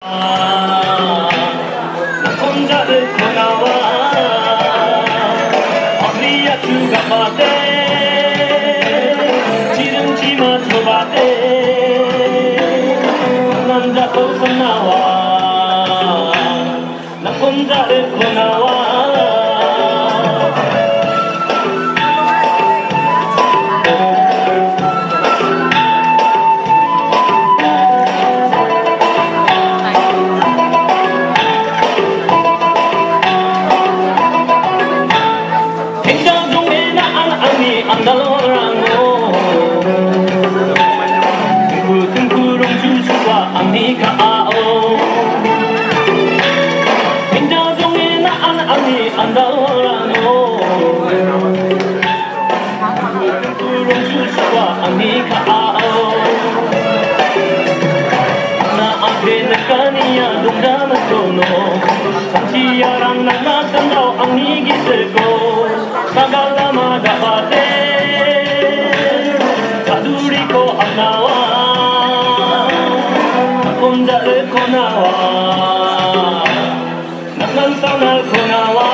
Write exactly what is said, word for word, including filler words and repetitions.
Na kon da rk on a wa, a priya tu ka pate, tirang tima to bate, na kon da rk on a wa. Na kon da rk on a wa. Inda dong ina an ami andal warang o. Tungku tungku rong susuwa ami ka ao. Inda dong ina an ami andal warang o. Tungku tungku rong susuwa ami ka ao. Na abe na kaniya dong da na sono. Sa siyarang na na sandaw ami gise ko. Sa da lama da pate, sa dori ko on a wa, na kon da rk on a wa, na kon da rk on a wa.